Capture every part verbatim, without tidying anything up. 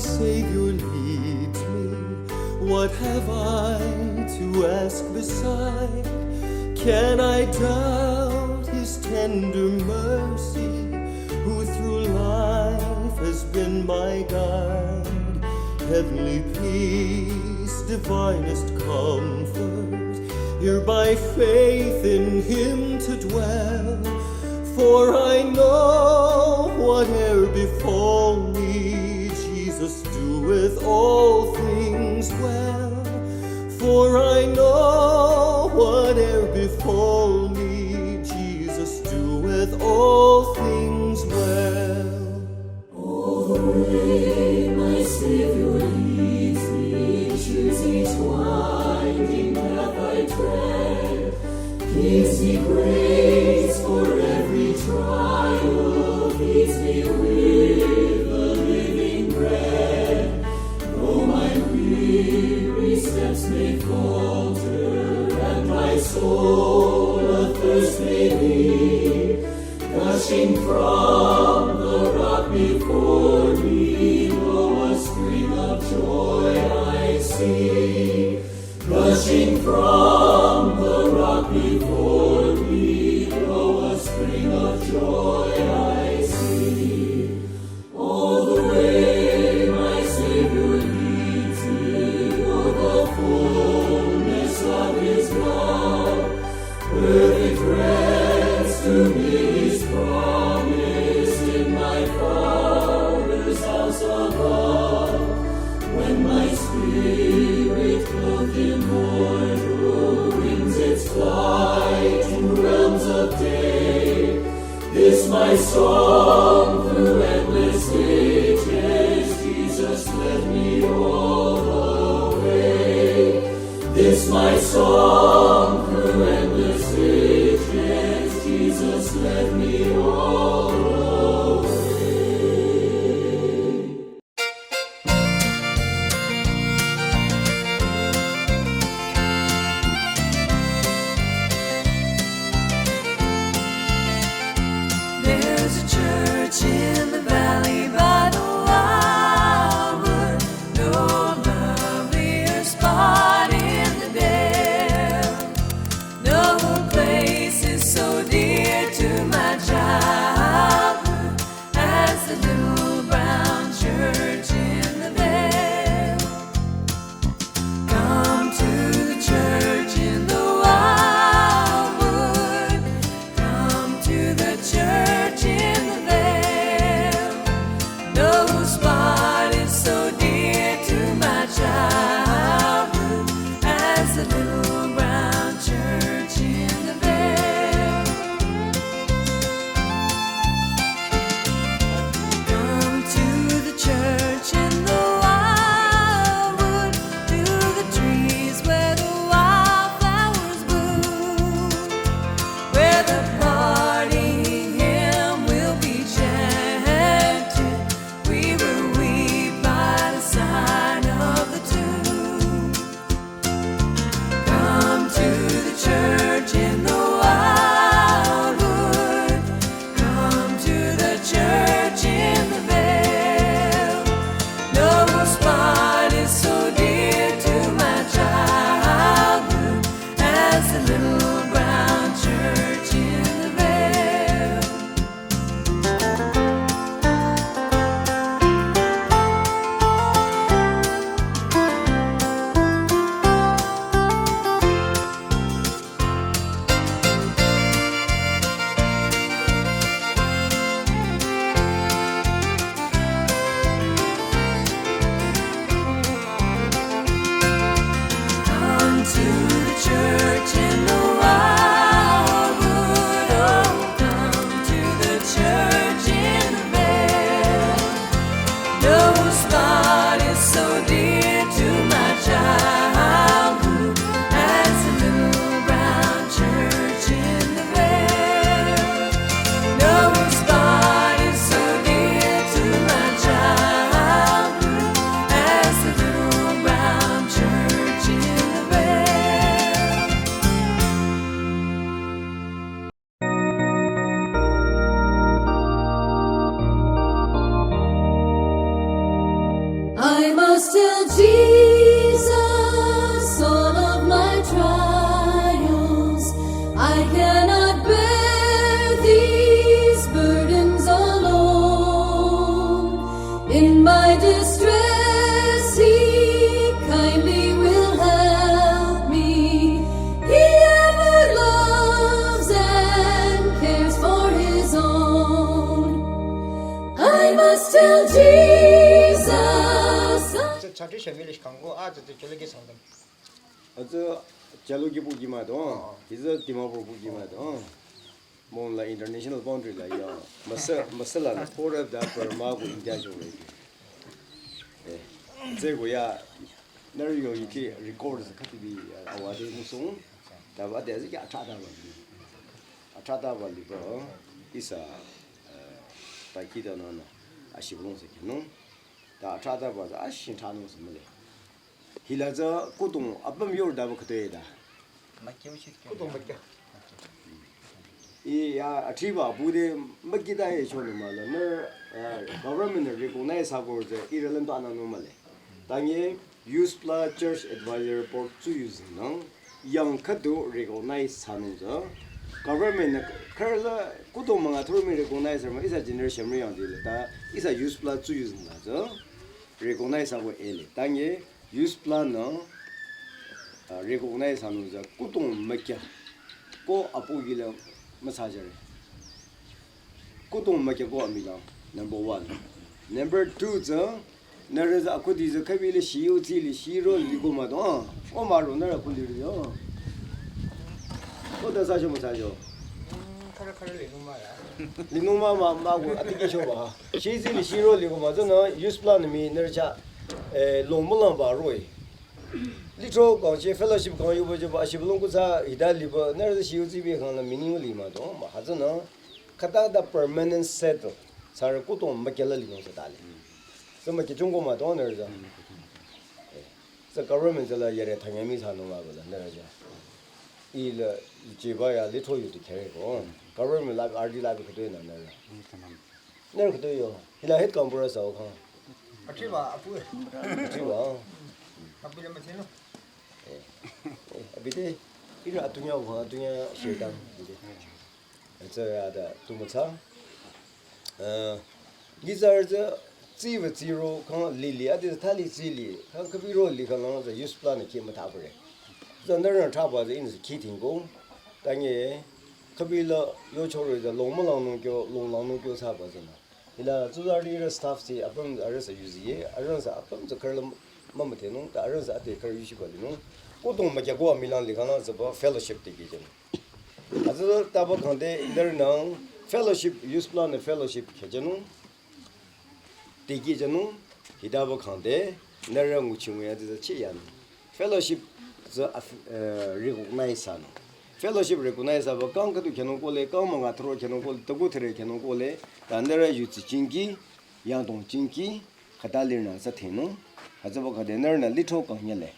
Savior leads me. What have I to ask beside? Can I doubt his tender mercy, who through life has been my guide? Heavenly peace, divinest comfort, here by faith in him to dwell. For I know whate'er befall me, Jesus doeth all things well. For I know whate'er befall me, Jesus doeth all things well. All the way my Savior leads me, choose each winding path I tread. Gives me grace for every trial, feeds me with the living bread. Though my weary steps may falter and my soul athirst may be, gushing from the rock before me, lo, a spring of joy I see. Gushing from the rock before me, lo, a spring of joy I see. All the way my Savior leads me, oh, the fullness of his love. Perfect rest to me is promised in my Father's house above. When my spirit, clothed in mortal wings, its flight to realms of day, this my song through endless ages, Jesus led me all the way. This my song through endless ages, Jesus led me all the way. There's a church in the valley by the Lauber, no lovelier spot in the dale. No place is so dear to my child. Village kangko a tsü tsü Choluki Sangtam. A tsü Choluki puki ma do. Oh. Hi tsü Dimapur puki ma do. Mong la international boundary la ya. Masa masa la na border da Burma ko India jo re. Eh. Tsü ko ya. Nari yo yiti record sa kati bi ya. Awa de musung. Da ba de zi ya cha da ba. A cha da ba li ba. Ihsa. Eh, ta ki da na na. A shi bu long se ke no. Ta cha da ba za a shin cha no se mele. Hila za kudong apam yor da ba kate da. Kudong ba kya? I ya a chi ba bu de ma ki da ye cho no ma la ne, eh, government ne recognize sa ko ze i re len da na no ma le. Ta nge USBLA Church Advisory Board zu yu zi nang yang ka do recognize sa no za. Government ne ka la kudong ma nga thro mi recognize ma ihsa generation mi yang de le ta ihsa USBLA zu yu zi na za. Recognize sa ko e le. Ta nge USBLA nü, ah, recognize sa no za kudong ma kya ko apu gi la ma sa ja re. Kudong ma kya ko ami la number one. Number two za nari za aku di za kabi le shi yu zi li shi ro li ko ma do. O ma ro nari aku li ri yo. Ko da sa jo ma sa jo. Kara kara le no ma ya. Li no ma ma ma ko a ti ki cho ba. Shi zi li shi ro li ko ma za na USBLA nü mi nari cha. Eh, long ma lang ba ro e. Litro kang che fellowship kang yu ba je ba shi ba long ku sa hita li ba na shi yu zi bi kang la meaning li ma do ma ha za na. Kata da permanent settle. Sa re kudong ma kya la li no sa ta le. Sa ma kya chung ko ma do na za. Eh, sa government za la ya re thang ya mi sa no ma ba la na za. I la je ba ya litro yu ti kya re ko. Government la R D la bi ka de na na za. Nang khüto yo. Hila head gaonbura sa o khang. Achi ba, apu. Achi ba. Apu le ma chino. Eh. Eh, abi de. Ira atunya o khang, atunya shaitan. Abi de. Acha ya da, tu ma cha. Eh, ngi za za, zi ba zi ro, khang li li, ade tha li zi li, khang kabi ro li khang lang za USBLA ne ki ma tha bure. Za na ran tha ba za in zi ki ting go. Ta nge, kabi la, yo cho ro za, long ma lang nung kyo, long lang nung kyo sa ba za na. Hila tsuzarü ira staff si apüm arüh sa yuziye, arüh sa apüm sa kharla mama tenung, ta arüh sa ate khar yushi bali nung. Kudong ma kya ko amilang li khana sa ba fellowship te ki jen. Aza ta ba khang te ler nang fellowship, USBLA ne fellowship kya jenung. Te ki jenung, hita ba khang te, nara ngu chi ngu ya te sa chi yan. Fellowship tsü af-, eh, recognize sa no. Fellowship recognize sa ba kang khüdu khenung ko le, kang manga thro khenung ko le, taku thre khenung ko le, ta nara yu tsi ching ki, yang tong ching ki, khata lir na sa the no. Haza ba khade nara na litro kang nya le.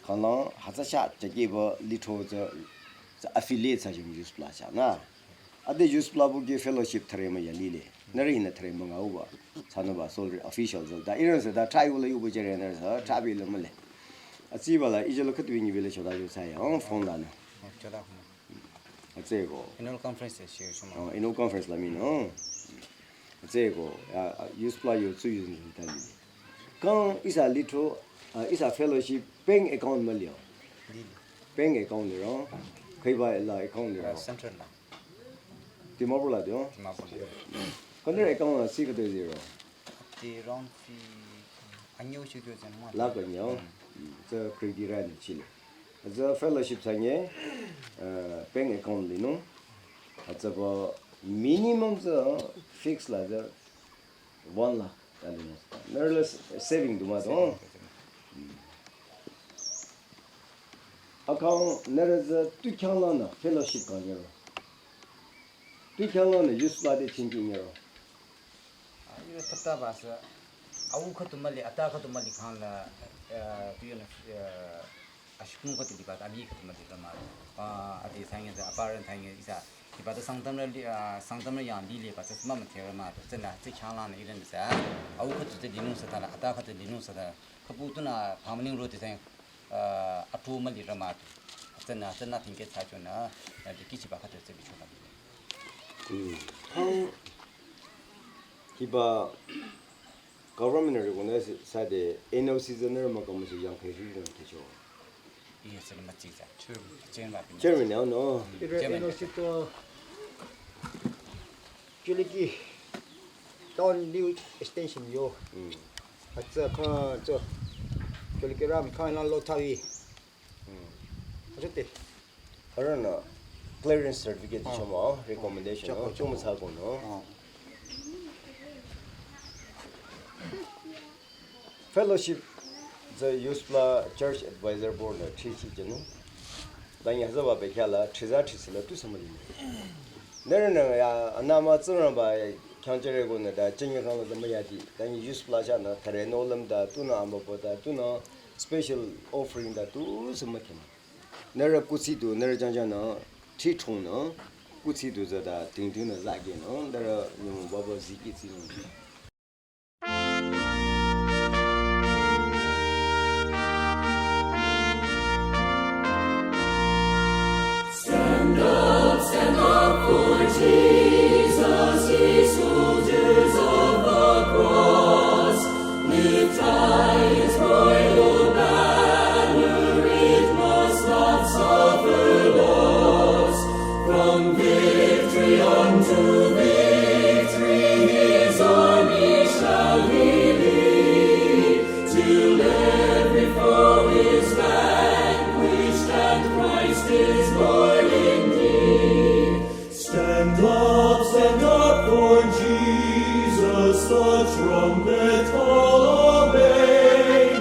Kang lang haza sha cha ki ba litro tsü, tsü affiliate sa jung USBLA sha na. Ade USBLA bu ki fellowship thre ma ya li le. Nari na thre ma nga u ba. Sa no ba sol official zol. Da iran sa da try u la yu bu jere na sa try bi la ma le. A tsi ba la i je la khat wi ni bi le choda ju sa ya. Oh, phone la na. Choda. A tse ko. Annual conference de shi shuma. Oh, annual conference la mi no. A tse ko. Ya, USBLA yu tsu yu ni ta li. Kang ihsa litro, ah, ihsa fellowship bank account ma lio. Li. Bank account le ro. Khoi ba la account le ro. Central la. Dimapur la dio. Dimapur la. Kondre account la si kade zero. Ti round fee anyo shi kyo zen mo. La ka nyo. Mm. Tsü credit ra ni chile. Tsü fellowship sa nye, eh, bank account li no. Tsü ba minimum tsü fix la tsü one lakh ta li no. Nara la saving du ma do. Mm. Account nara tsü tu khyang la na fellowship ka nyero. Tu khyang la na USBLA de ching ki nyero. Ah, yu thata ba sa. Au khatu mali, ata khatu mali khang la, eh, tu yu na, eh, ashikung khatu di ba, ami khatu mali rama. Ah, ati sangye sa, aparan sangye isa. Di ba ta sangtam la li, ah, sangtam la yang li li ba, sa sma ma thera ma, sa na, sa khyang la na iran sa. Au khatu sa di nung sa ta la, ata khatu di nung sa ta. Khapu tu na, pamaning ro ti sang. Ah, atu mali rama tu. Tsena, tsena tingke tsa chona, ah, di kichi ba kha te tse bi chona. Mm. Hang, hiba government recognize sa de N O C general ma kamu si yang kai shi yang ke cho. Iya, tsena ma tsi tsa. Chairman. Chairman ba. Chairman, no, no. Mm, ira chairman. N O C to Choluki town new extension yo. Mm. Atsa kha, atsa. Telegram khaina lo thawi. Achote. Arühnü clearance certificate, ah, choma, ah, recommendation, chapa, ah, choma, chapa, sa kono. Ah. Fellowship tsü USBLA Church Advisor Board nü thrichi jenu. Tanyi hazaba bekhyala thriza thrisila tusü müli. Nührünü ya anama Tsingrangba khyangchere konü ta chenye khangla ta müyadi. Tanyi USBLA chahnü thare nohlüm ta tunü amübü ta tunü special offering ta tusü mükhim. Nührü kuthsi du, nührü jangjangnü, thrichongnü, kuthsi du tsü ta tingtingnü zakenü, nührü nyümong baba ziki tsinung. Stand up, stand up for Jesus, ye soldiers of the cross. Lift high his royal banner, it must not suffer loss. From victory unto victory, his army shall he lead, till every foe is vanquished and Christ is Lord indeed. Stand up, stand up for Jesus, the trumpet call obey.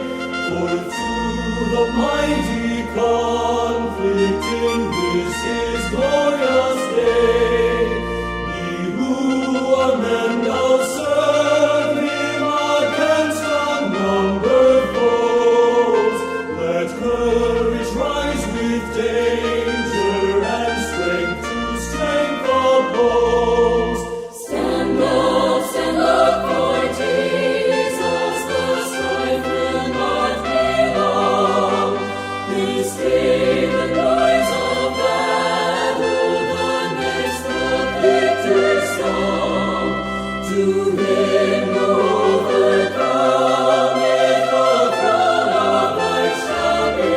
For through the mighty conflict in this his glorious day, he who unending serve him against unnumbered foes. Let courage rise with danger and strength to strength oppose. Stand up, stand up for Jesus, the strife will not be long. This day the noise of battle, the next the victor's song. To him who overcometh, the crown of life shall be.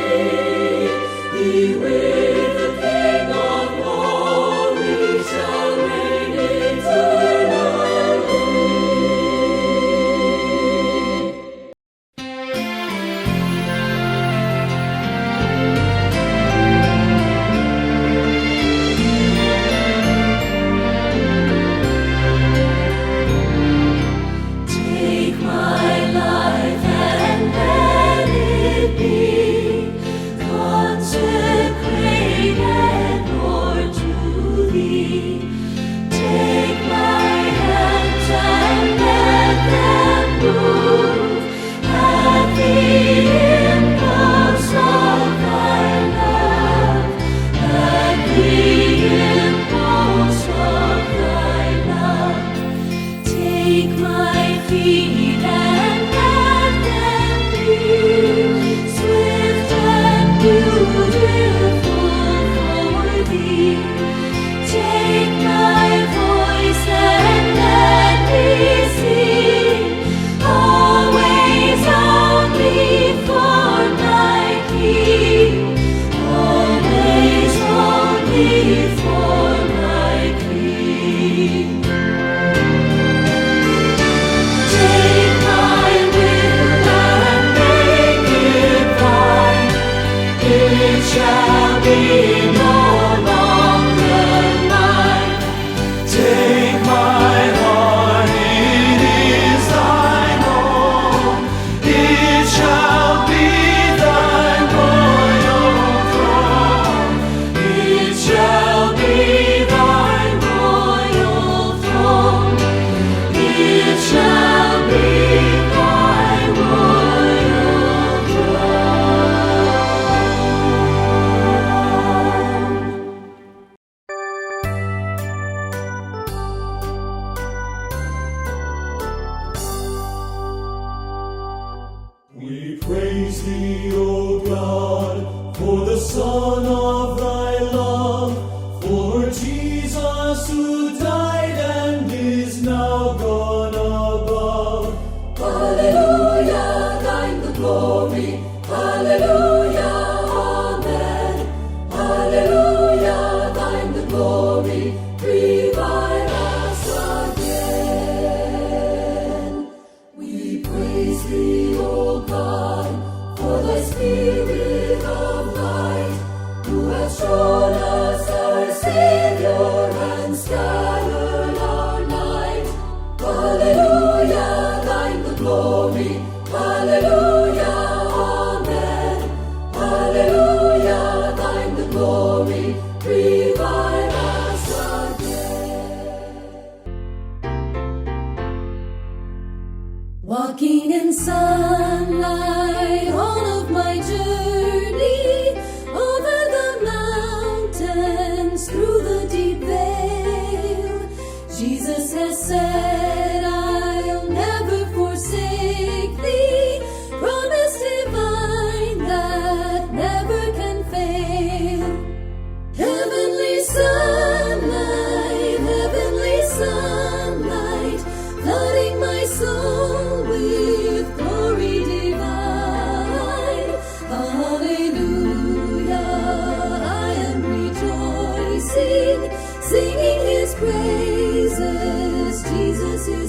He with the King of glory shall reign eternally. Take my life and let it be consecrated, Lord, to Thee. Take my hands and let them move at the impulse of Thy love, at the impulse of Thy love. Take my feet and let them be swift and beautiful for Thee. Take my voice and let me sing always only for my King, always only for my King. Take my will and make it Thine. It shall be no longer mine. Take my heart, it is Thine own. It shall be Thy royal throne. It shall be Thy royal throne. It shall be Thy royal throne.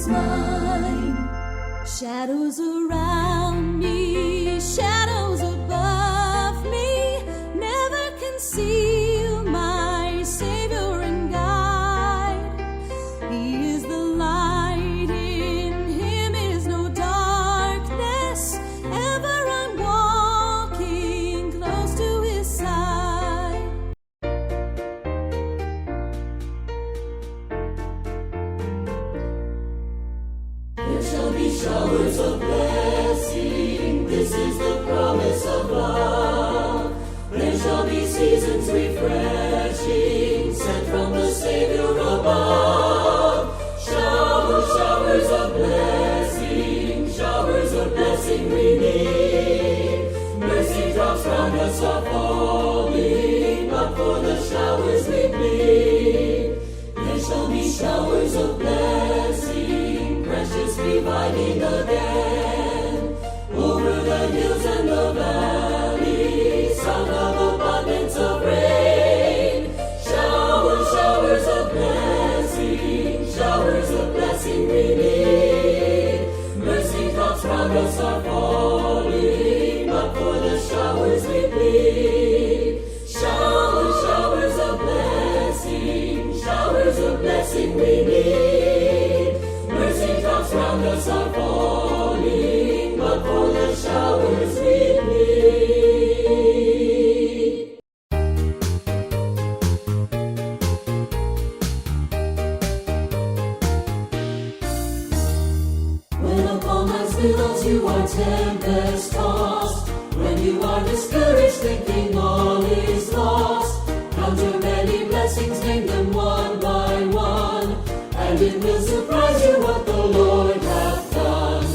Mine. Shadows around me, shadows above me, never conceal my Savior and guide. He is the light, in him is no darkness, ever I'm walking close to his side. There shall be showers of blessing. This is the promise of love. There shall be seasons refreshing, sent from the Savior above. Showers, showers of blessing, showers of blessing we need. Mercy drops from us are falling, but for the showers we plead. There shall be showers of blessing, precious reviving again. Over the hills and the valleys, out of abundance of rain. Showers, showers of blessing, showers of blessing we need. Mercy drops from us are falling, but for the showers we plead. Showers, showers of blessing, showers of blessing we need. Mercy drops round us are falling, but for the showers we plead. When upon life's billows you are tempest tossed, when you are discouraged, thinking all is lost, count your many blessings, name them one by one, and it will surprise you what the Lord hath done.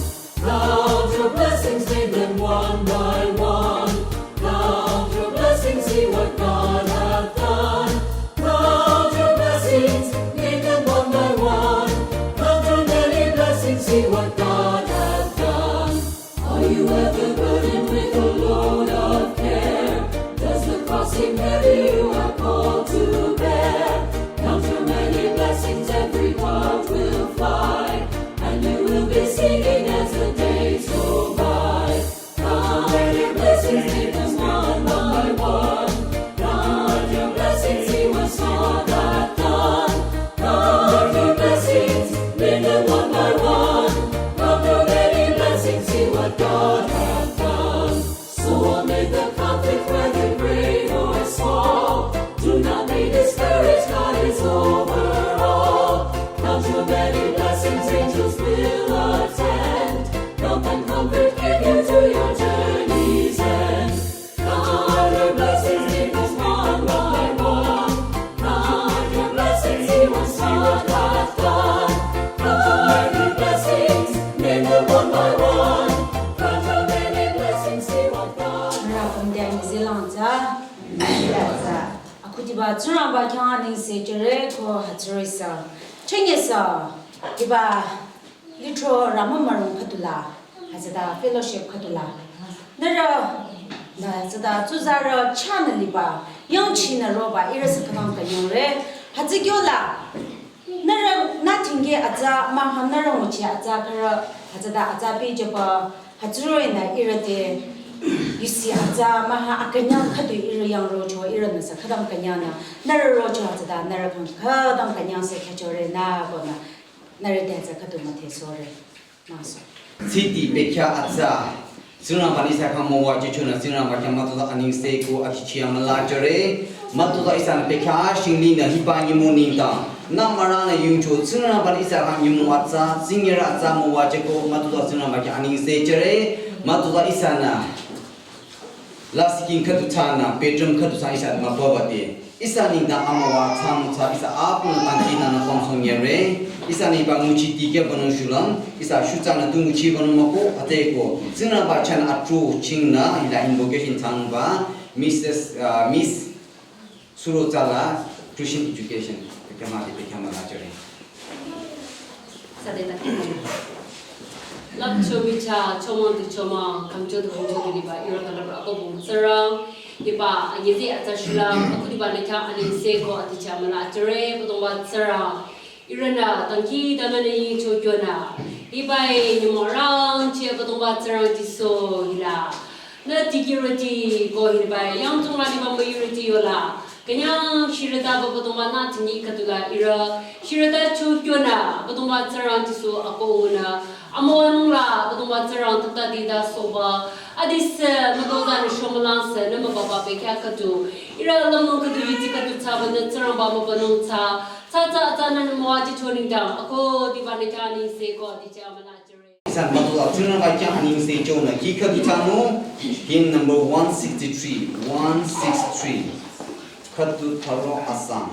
Count your blessings, name them one by one. Count your blessings, see what God hath done. Count your blessings, name them one by one. Count your many blessings, see what God hath done. Are you ever burdened with a load of care? Does the cross seem heavy you are called to bear? Count your many blessings, every cloud will fly, and you will be singing as the days go by. Count your blessings, name them one by one. Count your blessings, see what God hath done. Count your blessings, name them one by one. Count your many blessings, see what God hath done. So amid the conflict, whether great or small, do not be discouraged, God is over all. Count your many blessings, angels will attend. Help and comfort give you to your journey's end. Count your blessings, name them one by one. Count your blessings, see what God hath done. Count your many blessings, name them one by one. Count your many blessings, see what God. Mara kumde ani zelang za. Akhudiba Tsingrangba khyang anengse jüre ko hütsüri sa. Chenye sa. Diba Litro Ramamüro khüdula, hütsüta fellowship khüdula. Nührü, nü hütsüta tsuzarü chahnü liba, yangchinü roba ihrüsü khütang künyangre. Hütsü kyola, nührü nü tingge atsa, mahkhang nührü nguchi atsa khürü, hütsüta atsa pehjüba, hütsüroh-i nü ihrü te, yusi atsa, mahkhang akünyang khüdu ihrü yang rocho, ihrünüsü khütang künyangnü, nührü rocho hütsüta, nührü khyang khütang künyangse khyüchore nü konü. Nührü te hütsü khüdu müdhe sore. Maso. Siti bekhyah atsa. Tsingrangba-nü ihsa khyang müwajüchonü Tsingrangba khyang mütozah anengse ko adhichi amüla jüre. Mütozah ihsanü bekhyah shinglinü hiba nyümong nengdang. Nü müranü yungcho Tsingrangba-nü ihsa khyang nyümong atsa, tsingyerü atsa müwajü ko mütozah Tsingrangba khyang anengse jüre. Mütozah ihsanü lasih king khüdu thsanü, bedroom khüdu thsanü ihsa mübübade. Ihsa nengdang amüwa thsamütsa ihsa apümnü dangkhidangnangnü pümsong yare. Ihsanü hiba nguchi dikehbanung shulüm. Ihsa shutsanü tu nguchibanung mah-o, hütsüeko. Tsingrangba chahnü atro chingnü, hila invocation thsangba. Missus, uh, Miss Suro tsala Christian education, bekhyah müde bekhyah müla jüre. Sade ta kina. Lap chomicha, chomang di chomang, khangcho di khangcho di liba, ihrü khüla akohbong Tsingrang, hiba anyüzeh atsa shulüm, akhudiba nü khyang anengse ko adhichi amüla jüre, Abüdongba Tsingrang. Ihrünü dangkhidangnangnü yingcho kyonü, hibai nyümong rangcheh Abüdongba Tsingrang Jisu hila nü dikehrüti ko hibai yangdong aliba müyurüti yola künyang shirüta Abüdongba-nü tingi khüdula ihrü shirüta cho kyonü Abüdongba Tsingrang Jisu akoh ngunü amüwanung la Abüdongba Tsingrang tütade ta sohba adesü mütozanü shomülangsü nü mübüba bekhyah khüdu ihrü lümlong khüdu yuzi khüdu thsaba nü Tsingrangba mübünung thsa thsa thsa thsa nü nü müwajicho nengdang akhudiba nü khyang anengse ko adijü amünajüre. Ihsa mütola Tsingrangba khyang anengse chonü kih khüdu thsanung, hymn number one sixty-three, one six three. Khüdu tharo asang.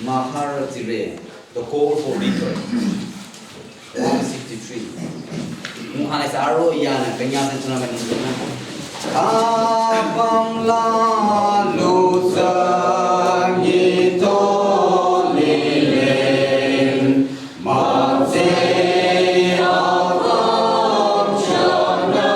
Maharaji re, the call for victory. One sixty-three. Mukhanai sa aro yana kanya sa tuna mani. Abang la lu sa ngi to li len, ma se abang chana.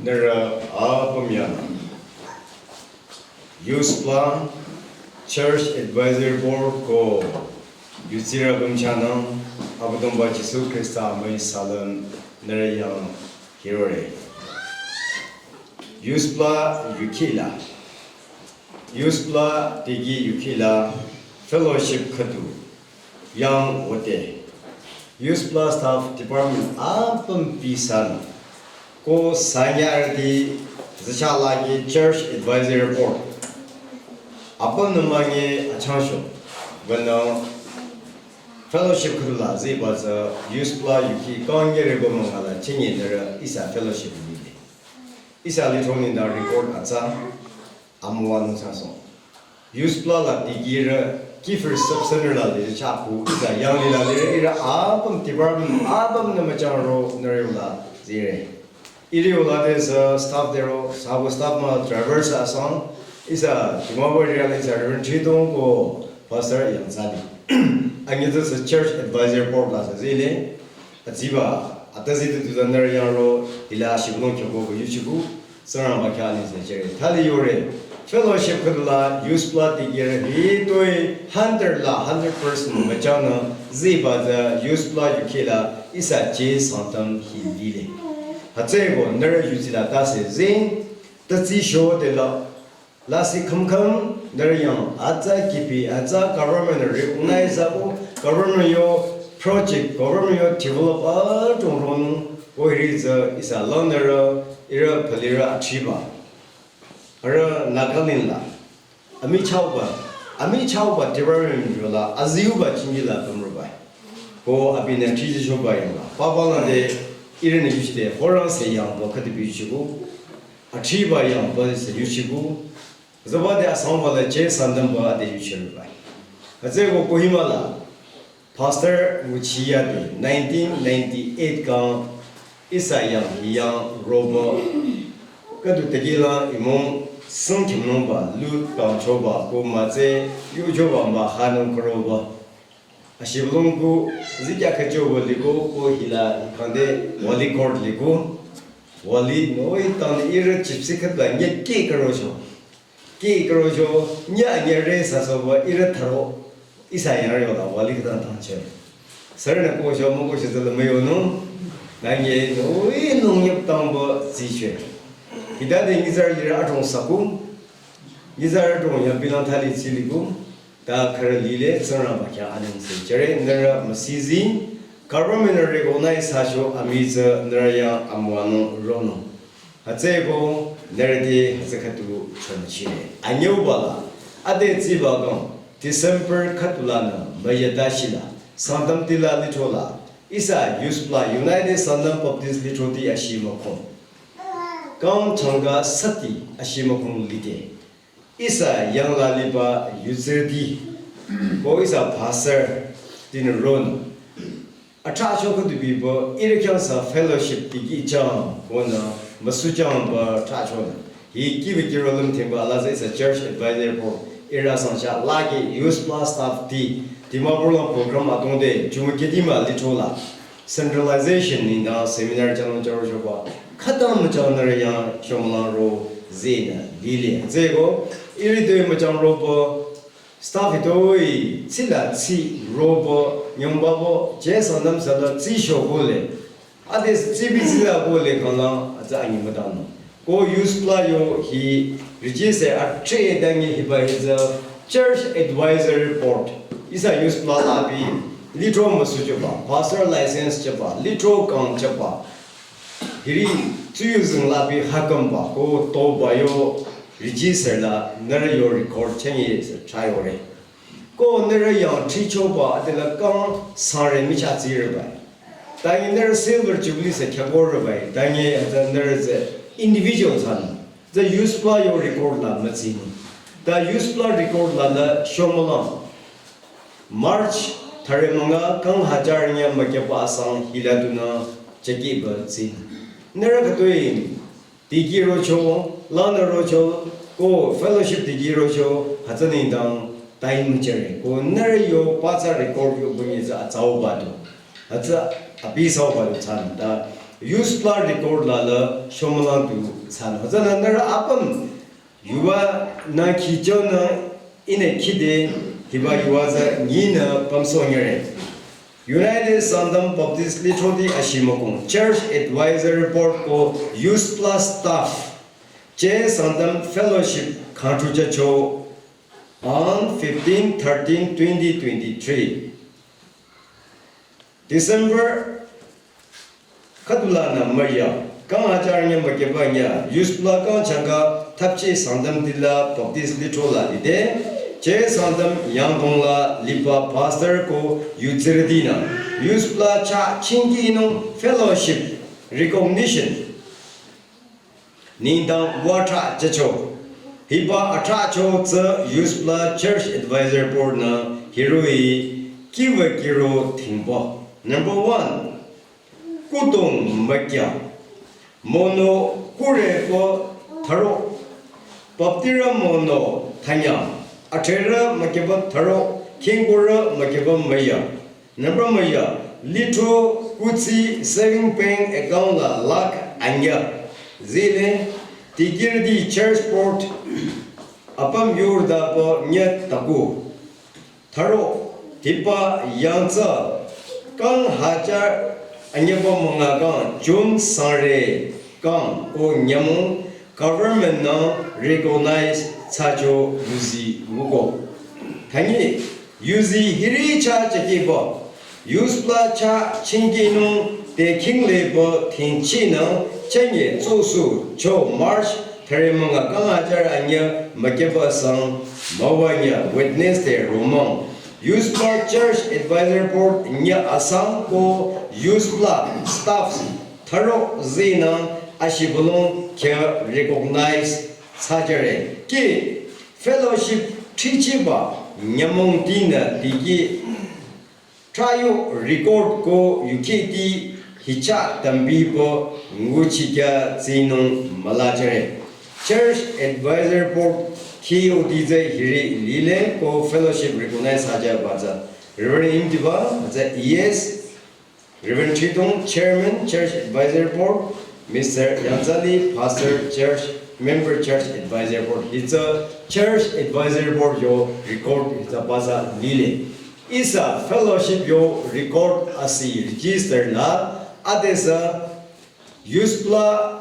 Nührü apüm yang. Youth Plan, Church Advisory Board ko yutsirü bümchanung Abüdongba Jisu Khrista amüi salüm nührü yang hirore. Youth Plan yukhila. Youth Plan digi yukhila fellowship khüdu yang wote. Youth Plan staff department apüm pisanü. Ko sanyarüti züchalagi Church Advisory Board. Apüm nümangi achangsho. Beno fellowship khüdula ziba tsü Youth Plan yukhi kangere bomangala chingi nührü ihsa fellowship nile. Ihsa lithrong nengdang record atsa. Amüwanung thsasoh. Youth Plan la digirü, Kiefer Sub-Center la lirü chahku, ihsa yanglila lirü ihrü apüm department apümnü müchangro nührü yola zire. Ihrü yola de sü staff dero, sabo staff mah driver sü asang, ihsa Dimapur area la ihsa Reverend Thridong ko pastor Yangzali. Anyi de sü church advisor board la sü zile. Atsiba, atazide tuta nührü yangro, hila shibülung kyoko ko yuchiku, Tsingrangba khyang anengse chere. Thali yore, fellowship khüdula, Youth Plan digirü, hitoi, hundred la, hundred percent müchangnü, ziba tsü, Youth Plan yukhila, ihsa che Sangtam hi lile. Hütsüeko, nührü yutsila tase zing, tatsi sho de la, lasih khümkhüm, nührü yang, atsa kipi, atsa government recognize ako, government yo project, government yo develop adrong ronung, ko hiri tsü ihsa langnürü, ihrü phalirü achiba. Arüh Nagaland la. Amichahba, amichahba Department yola aziuba chingila pamruba. Ko abinü thriji choba yangla. Papa la de irin yuchite horang se yangba kati bichiku. Achiba yangba se yuchiku. Zaba de asangba la che sandamba de yuchiruba. Kaze ko Kohima la. Pastor nguchiya de nineteen ninety-eight kang ihsa yang yang robo. Kadu tegilang imong sung kimnongba lu kang choba ko matse yu choba ma hanung kroba. Ashibulung ku zikya kachoba liko ko hila kande wali court liko. Wali noi tang ira chipsi katba nye ke karocho. Ki karo jo, nya nya re sa so ba ira tharo, ihsa yang yo la wali katan tang che. Sir na ko jo mo ko che zala mayo no, na nye no, i no nyap tang ba zi che. Hita de nizar ira atong saku, nizar atong ya bilang thali ziliku, ta kara lile, zara ba kya anong se. Chere nara masizi, government recognize sa jo, amiza nara ya amwano rono. Hütsüko nührü te hütsü khüdu chomüchire. Anyüuba la, ade tsiba kang, December khüdu lanü, müyüda shila, Sangtam tila lithro la, ihsa USBLA, United Sangtam Baptist Lithroti ashimükong. Kang changa sati ashimükong lide. Ihsa yangla liba yutsirüti, ko ihsa pastor tinü ron. Athra cho khüdu bibo, iri khyang sa fellowship tiki chang, ko na, masu chang ba thra cho na. Hi kibi kiro lüm thimba, ala sa ihsa church advisor ko, ira sang cha, la ki USBLA staff ti, Dimapur la program atong de, chumu kedi ma lithro la. Centralization nengdang seminar chang charo choba. Khütang müchang nührü yang shomlang ro zena lile. Zeko, iri doi müchang robo, staff itoi, tsila tsi robo, nyomba bo, je sandam sala tsi shoko le. Ade tsi bi tsila bo le kala, aza anyi müdang. Ko USBLA yo hi rijise atre dangi hiba hiza church advisory board. Ihsa USBLA la bi lithro masu choba, pastor license choba, lithro kang choba. Hiri tsuyu zing la bi hakamba ko toba yo rijise la nührü yo record chengi se chayore. Ko nührü yang thri choba adela kang sangre micha tsire bai. Tangi nührü silver jubilee se khyakore bai. Tangi ata nührü ze individual san. Ze USBLA yo record la mütsini. Ta USBLA record la la shomolang. March thare manga kang hajar nya makepa asang hila duna cheki ba tsini. Nührü khütoi tiki rocho, lanü rocho, ko fellowship tiki rocho, hütsü nengdang time chere. Ko nührü yo patsa record yo bunyi za atsau badu. Hütsü abi sau badu tsan. Ta USBLA record la la shomolang du tsan. Hütsü na nührü apüm yuva na khicho na ine khide hiba yuva za nyi na pamso nyere. United Sangtam Baptist Lithroti ashimükong Church Advisory Board ko USBLA staff, che Sangtam Fellowship khatru chacho on fifteen thirteen twenty twenty-three. December khüdu lanü müya, kang hajar nya makeba nya, USBLA kang changa thapchi Sangtam tila Baptist lithro la lide, che Sangtam yangdong la liba pastor ko yutsirüti na, USBLA cha chingi nung fellowship recognition nengdang wa thra chacho. Hiba athra cho tsü USBLA Church Advisor Board na hiroi kiwa kiro thingbo. Number one, kudong makya. Mono kure ko tharo. Baptira mono thanya. Athera makeba tharo. Kingura makeba maya. Number maya, lithro kutsi saving bank account la lakh anya. Zile, tikirdi church board, apam yurda bo nyet taku. Tharo, tipa yangtsa, kang hajar anyaba manga kang June sangre kang ko nyamung government na recognize tsacho yuzi wuko. Tangi yuzi hiri cha chakiba, USBLA cha chingi nung te kingle ba tingchi na chanye tsosu cho March Thüre münga kang ajar anyü mükeba sang müwanyü witness te romang. Youth Pla Church Advisor Board nyü asang ko Youth Pla staffs thüro zinang ashibülung kya recognize thsajüre. Ki fellowship thrichiba nyümong tinü diki Thrayo record ko yukhiti hicha tambi pü nguchikya tsinung mülajüre. Church Advisor Board K O D tsü hiri lile ko fellowship recognize thsajüba tsü Reverend Imtiba tsü E S, Reverend Chitong, Chairman, Church Advisor Board, Mister Yangzali, Pastor, Church, Member, Church Advisor Board. Hitsü Church Advisor Board yo record hitsü batsü lile. Ihsa fellowship yo record asi register la adesü Youth Pla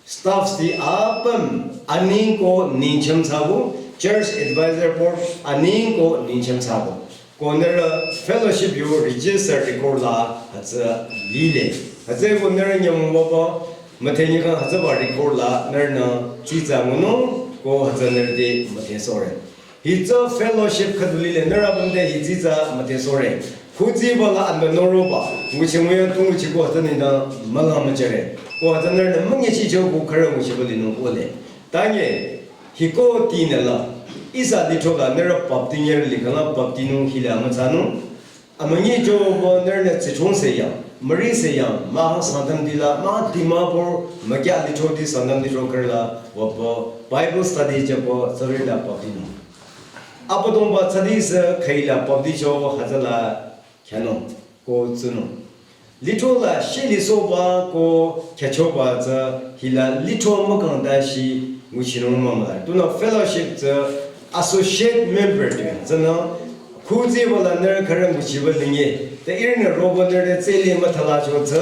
staffs ti apüm aning ko ningcham thsabo, Church Advisor Board aning ko ningcham thsabo. Ko nührü fellowship yo register record la hütsü lile. Hütsü ko nührü nyümong waba müdhenyi kang hütsüba record la nührünü tsitsa ngunung ko hütsü nührü te müdhesohre. Hitsü fellowship khüdu lile nührü apüm te hitsitsa müdhesohre. Khutsiba la anba noroba nguchi nguya tu nguchi ko hütsü nengdang mülang müjüre. Ko hütsü nührünü münyechicho ko khürü nguchiba linung kole. Tanye hiko tinü la ihsa lithro la nührü bapti nyeri likhang la bapti nung hila mütsanung. Amünyi choba nührünü tsichong se yang, müri se yang, mah Sangtam ti la, mah Dimapur, mükya lithro ti Sangtam lithro khürü la, wapü Bible study jüpü tsürü la bapti nung. Abüdongba tsüdi sü khüila bapti cho hütsüla khyünung ko tsunung. Lithro la shilisohba ko khyüchoba tsü hila lithro mükang dashi nguchinung mümüla. Tunüo fellowship tsü associate member tu tsünü khutsiba la nührü khürü nguchiba linye. Ta ihrünü roba nührü tsüli müthalacho tsü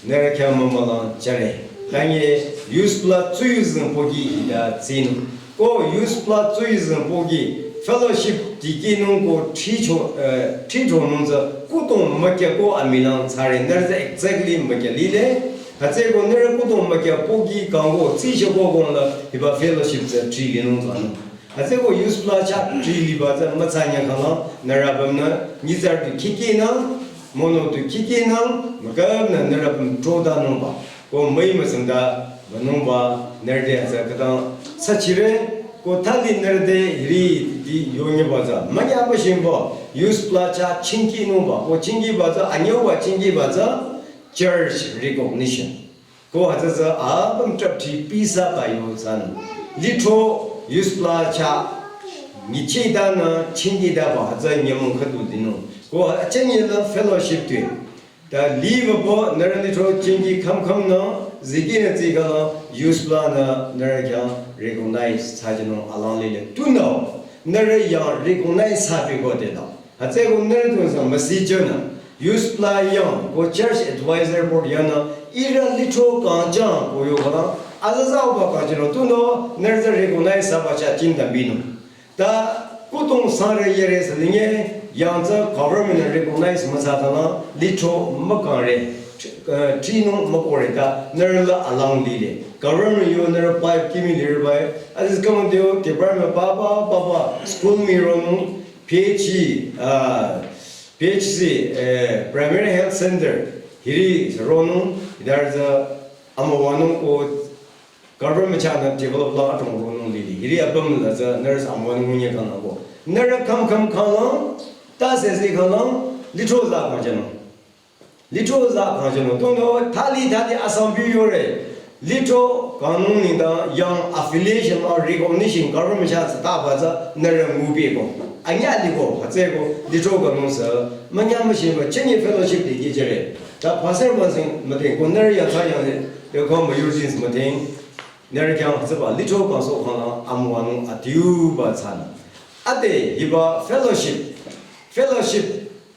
nührü khyang mümülang jüre. Tanye Youth Pla tsuyuzeng pohki hita tsinung. Ko Youth Pla tsuyuzeng pohki fellowship dikehnung ko thricho, eh, thrichonung tsü kudong mükya ko amilang thsare nührü tsü exactly mükya lile. Hütsüko nührü kudong mükya pohki kang ko tsicho ko kong la hiba fellowship tsü thrilinung tsünung. Hütsüko Youth Pla chah thriliba tsü mütsanya khanglang nührü apümnü nyitsarü tu khikehnang, mono tu khikehnang, mükapnü nührü apüm throdanungba. Ko müi müsangda münungba nührü te hütsü khütang thsachire, ko thali nührü te hiri ti yonyiba tsü münya müshingba Youth Pla chah chingkinungba, ko chingkiba tsü anyüba chingkiba tsü church recognition. Ko hütsü tsü apüm trapthi pisa bayo tsünü. Lithro Youth Pla chah nyichidanü chingkidaba hütsü nyümong khüdu dinung. Ko hütsü nyila fellowship tu. Ta liba pü nührü lithro chingki kham kham nü zikehnü tsikhala Youth Pla nü nührü khyang recognize thsajünung alang lile. Tunüo nührü yang recognize thsapü ko te la. Hütsüko nührü tungsang müsijünü Youth Pla yang ko Church Advisor Board yangnü ihrü lithro kangchang ko yo khala azazauba kangchang lo tunüo nührü tsü recognize thsaba chah chingdambinung. Ta kudong sangrü yere sü linye yang tsü government recognize müthsa tala lithro mükangre, eh, thrinung mükore ta nührü la alang lile. Government yo nührü pipe kimi lirü bai. Aziz kaman deo department papa papa school mi ronung P H C, ah, P H C, eh, Primary Health Center, hiri ronung, idar tsü amüwanung ko government chahnü develop la atong ronung lili. Hiri apüm la tsü nührü amüwanung nyi kang ko. Nührü kham kham khanglang, ta sesi khanglang, lithro za kangchünung. Lithro za kangchünung. Tunüo thali thali asang bi yore. Lithro kangnung nengdang yang affiliation or recognition government chah tsü taba tsü nührü ngupi ko. Anya liko, hütsüko lithro kangnung sü. Münya müshingba, chenye fellowship te kihjüre. Ta pastor müsing müdheng, ko nührü yang thsa yang le, yo ko müyurjin müdheng. Nührü khyang hütsüba, lithro kangsoh khanglang, amüwanung adiuba tsünü. Ade, hiba fellowship. Fellowship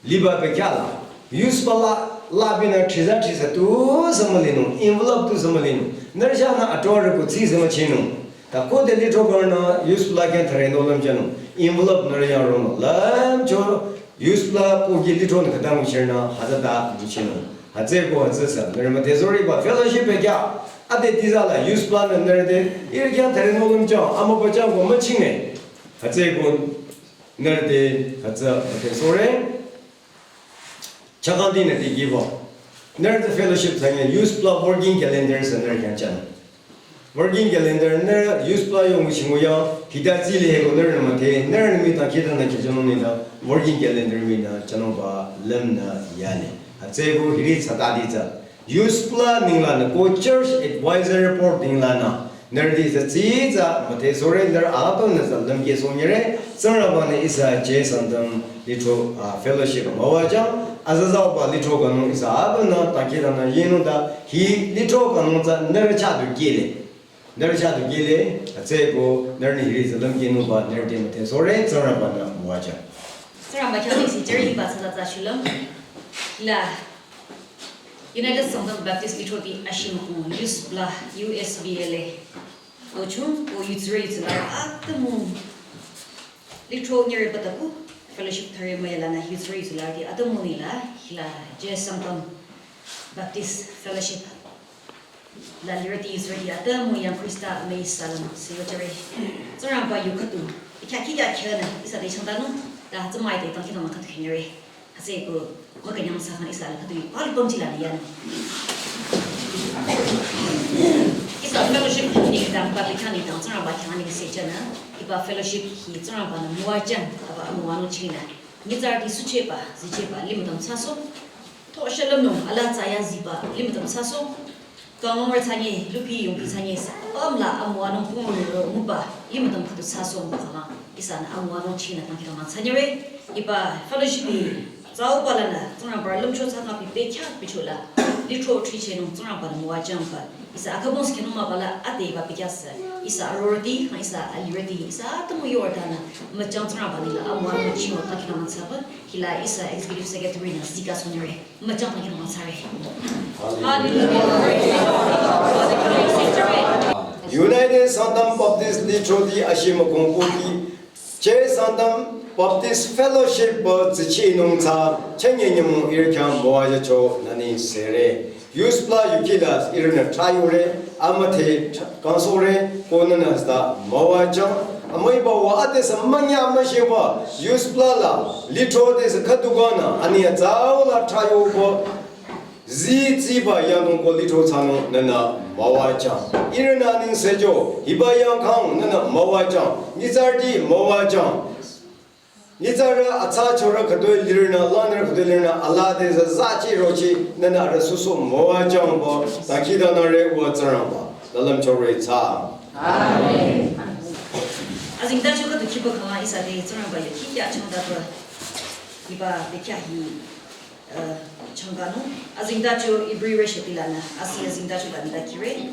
liba bekhyah la. Youth Pla la, la binü thriza thriza tu sü mülinung, envelope tu sü mülinung. Nührü chahnü ator ko tsi sü müchinung. Ta ko de lithro kangnü Youth Pla khyang thüre nohlüm jünung. Envelope nührü yang ronung. Lümcho Youth Pla pohki lithro nü khütang nguchirnü hütsüta nguchinung. Hütsüko hütsü sü. Nührü müdhesoriba fellowship bekhyah. Ade tiza la youth plan nü nerde, iri khyang thare nolum chang, ama bachang ko machinge. Hütsüko nerde, hütsü, hütsü sore. Chakang di nü di give up. Nerde fellowship thanye youth plan working calendar sü nerde khyang chang. Working calendar nü youth plan yong chingo ya, hita zile ko nerde mate, nerde mi ta kita na kichano ni da, working calendar mi na chano ba lem na yani. Hütsüko hiri sata di za. Youth plan ningla nü ko church advisor report ningla nü. Nerde za zi za, mate sore nerde apa nü za lemke sonyere, Tsingrangba nü ihsa je sandam litro, ah, fellowship mawa jang, azaza ba litro kanung ihsa apa nü, taki da nü yenu da, hi litro kanung za nerde cha du gele. Nerde cha du gele, hütsüko nerde hiri za lemke nu ba nerde mate sore, Tsingrangba nü mawa jang. Tsingrangba khyang si jeri ba sa za shulüm. La United Sangtam Baptist Lithroti Ashimukung Youth Bla U S B L A. Ochung ko yutsure yutsular atümung. Lithro nyere pataku fellowship thare maya lana yutsure yutsular di atümung nila hila J Sangtam Baptist Fellowship. La lirati yutsure di atümung yang Krista mei salam siyotere. Tsingrangba yu khatu. Ikya kikya kya na ihsa de changdanu. Da hütsü mai de tangki tangma khatu khenyere. Hütsüko, mükünyang sa khang ihsa la khatu, palu pamchi la liyan. Ihsa fellowship ni dang, public ni dang, Tsingrangba khyang ni se chana, hiba fellowship hi Tsingrangba nü mawa jang, aba mawa nung china. Nyitsarüti sucheba, zicheba, limudam saso. To shalom nung, ala tsaya ziba, limudam saso. Kangmar thsanye, lupi yungpi thsanye, sa, pamla, amwa nung pung ro, muba, limudam khatu saso, muba, ihsa nü amwa nung china tangki tangma thsanyere, hiba fellowship ni, zao ba la nü, Tsingrangba lümcho thsanga pi pe kya pi chula, lithro thri che nung Tsingrangba nü mawa jang ba, ihsa akabong ske nung ma ba la, ate ba pi kya sa, ihsa arorati, ihsa alirati, ihsa atümung yorta nü, machang Tsingrangba nila amwa nung chino tangki tangma thsaba, hila ihsa executive secretary nü zika sonyere. Machang tangki tangma thsare. Hallelujah. Praise the Lord. United Sangtam Baptist Lithroti Ashimukung Koki, J Sangtam Baptist Fellowship ba zichi nung tsa, chenye nyemu iri khyang mawa ya cho nani sere. Youth Bla yuki la iri nü thrayore, amate tha-, kangsore, ko nü nü sta mawa jang. Amai ba wa ate sa manya ma she ba, youth bla la, lithro te sa khatu gana, ani ya zao la thrayo ko, zi zi ba yang dong ko lithro tsanung nü nü mawa jang. Iri nü ning se jo, hiba yang khang nü nü mawa jang. Nyitsarüti mawa jang. Nyitsarü atsa chorü khütoi lirnü, lanrü khütoi lirnü, ala te za za chi ro chi, nü nü rü su su mawa jang bo, ta khi da nü re wa Tsingrangba, la lam chorü tsa. Amen. Azingda cho khütu khiba khang ihsa te Tsingrangba ya khi kya chang da ba, iba be kya hi, eh, chang ka nu. Azingda cho Ibri re shepi la nü, asi azingda cho la nü da khi re.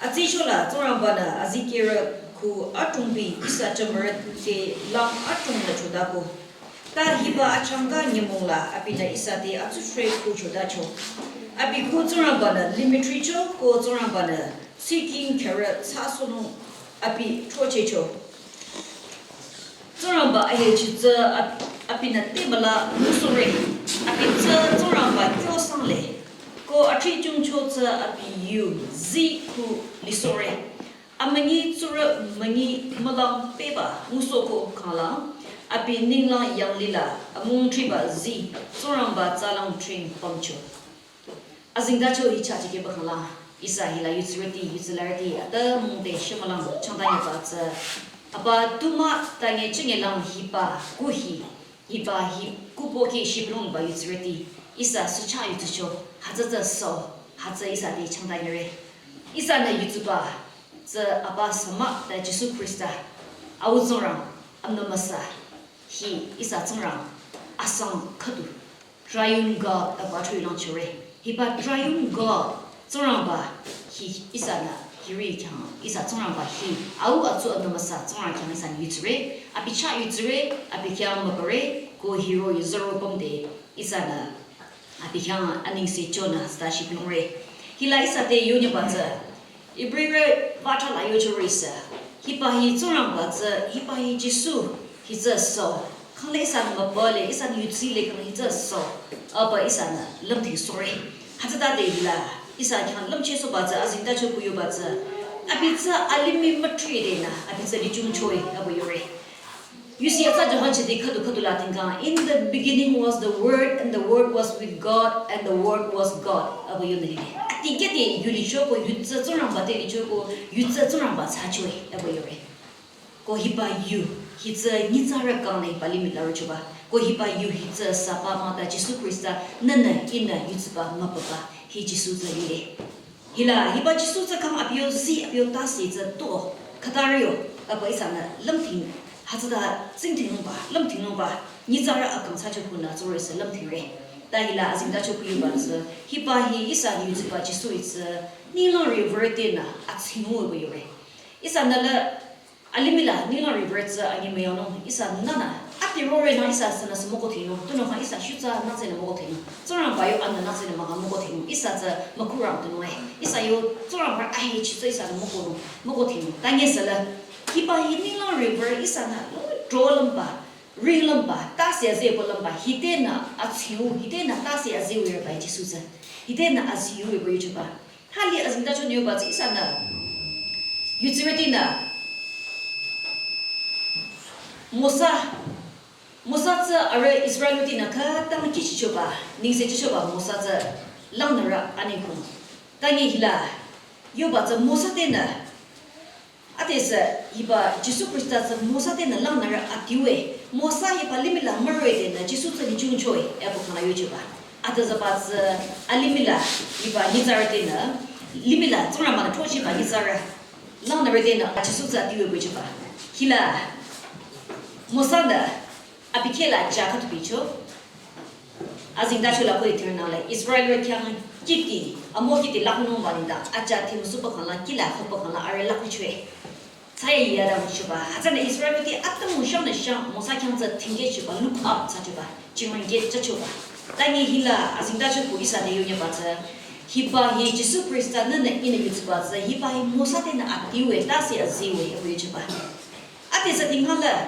Atsichola Tsingrangba-nü azikehrü khu atrungbi ihsa jümürüti lang atrung nü chodako. Ta hiba achangka nyümong la abinü ihsa te atsudhre khu chodacho. Abi khu Tsingrangba-nü limih thricho ko Tsingrangba-nü tsiking kherü thsasohnung abi throchehcho. Tsingrangba ahechi tsü ab-, abinü te müla ngusohre. Abi tsü Tsingrangba kyo sangle. Ko athri chungcho tsü abi yu zi khu lisohre. Amünyi tsurü münyi mülang peba ngusohko khanglang. Abi ninglang yanglila amung thriba zi Tsingrangba tsalang thring pümcho. Azingdacho hi chachikehba khangla, ihsa hila yutsirüti, yutsilarüti, atümung te shemülang changtanyaba tsü. Apa tuma tange chingelang hiba kuhi, hiba hi kupo ki shiplongba yutsirüti, ihsa sucha yutsicho, hütsü tsü so, hütsü ihsa te changtanyere. Ihsanü yutsiba tsü apa sama ta Jisu Khrista, Au Tsingrang, Amnü Amüsa, hi ihsa Tsingrang, asang khüdu. Triune God aba throilang chore. Hiba Triune God Tsingrangba hi ihsanü hiri khyang ihsa Tsingrangba hi Au Atsu Amnü Amüsa Tsingrang khyang ihsanü yutsire, abi chah yutsire, abi khyang mübüre, ko hiro yuzüro pümde ihsanü abi khyang anengse chonü hütsüta shibülungre. Hila ihsa te yonyüba tsü Ibrire bata la yocho risa. Hiba hi Tsingrangba tsü, hiba hi Jisu, hi tsü so. Khangle ihsanü mübüle, ihsanü yutsile khangle hi tsü so. Aba ihsanü lümdhingsohre. Hütsütade hila. Ihsa khyang lümchehsohba tsü azengtacho kuyoba tsü, abi tsü alimih mütri denü abi tsü lichungchoe abu yore. Yusi atsa Johan chiti khüdu khüdu la tingkang, "In the beginning was the Word, and the Word was with God, and the Word was God." Abu yonü lile. Atikehde yu licho ko yu tsü Tsingrangba te licho ko yu tsü Tsingrangba thsachoe abu yore. Ko hiba yu, hi tsü nyitsarü kangnü hiba limih la rochoba. Ko hiba yu hi tsü sapa mata Jisu Khrista, nühnü ihnü yutsüba mübüba, hi Jisu tsü lile. Hila hiba Jisu tsü kang abi yo zi, abi yo tase tsü to, khüta rü yo, abu ihsanü lümthing, hütsüta tsingthingnungba, lümthingnungba, nyitsarü akang thsacho kunü tsurü sü lümthingre. Ta hila azengtacho kuyoba tsü, hiba hi ihsa yutsüba Jisu hi tsü, ninglang riwürü tenü atsingwu abu yore. Ihsanü la alimih la ninglang riwürü tsü anyi müyangnung, ihsa nünü, ati rore nü ihsa sünüsü mükoh thingnung, tunüo ha ihsa shutsa nütsenü mükoh thingnung, Tsingrangba yo anü nütsenü münga mükoh thingnung, ihsa tsü mükhurang tunüo e, ihsa yo Tsingrangba ahechi tsü ihsanü mükohnung, mükoh thingnung. Tanye sala, hiba hi ninglang riwürü ihsanü, lo dro lümba, ring lümba, tase azeh bo lümba, hi tenü atsingwu, hi tenü tase azeh wire bai Jisu tsü, hi tenü atsingwu wire bai yuchoba. Thali azengtacho nü yoba tsü ihsanü yutsürütinü Mosa, Mosa tsü arüh Israelrütinü khütang kihchichoba, nengse chichoba Mosa tsü langnürü anengkong. Tanye hila yoba tsü Mosa tenü Ade sü hiba Jisu Khrista tsü Mosa tenü langnürü adiue. Mosa hiba limih la müroh-i denü Jisu tsü lichungchoe, epü khangla yochoba. Ade züba tsü alimih la hiba nyitsarü tenü, limih la Tsingrangba-nü throchiba nyitsarü langnürü tenü Jisu tsü adiue pü choba. Hila Mosa-nü abi kheh la ja khüdu bicho. Azengtacho la ko ithirnang le Israelrü khyang kihti, amokihti laknungba nengdang, aja thimüsupü khangla, kihla khopü khangla, arüh laknüchoe. Thsayahiya dangchoba, hütsünü Israelrüti atümung shangnü shang, Mosa khyang tsü thingkehchoba, look up thsachoba, chingringkeh thsachoba. Tanye hila, azengtacho ko ihsa te yonyüba tsü, hiba hi Jisu Khrista nühnü ihnü yutsüba tsü, hiba hi Mosa tenü adiue, tase azeh we, we choba. Ade sü tingkang la,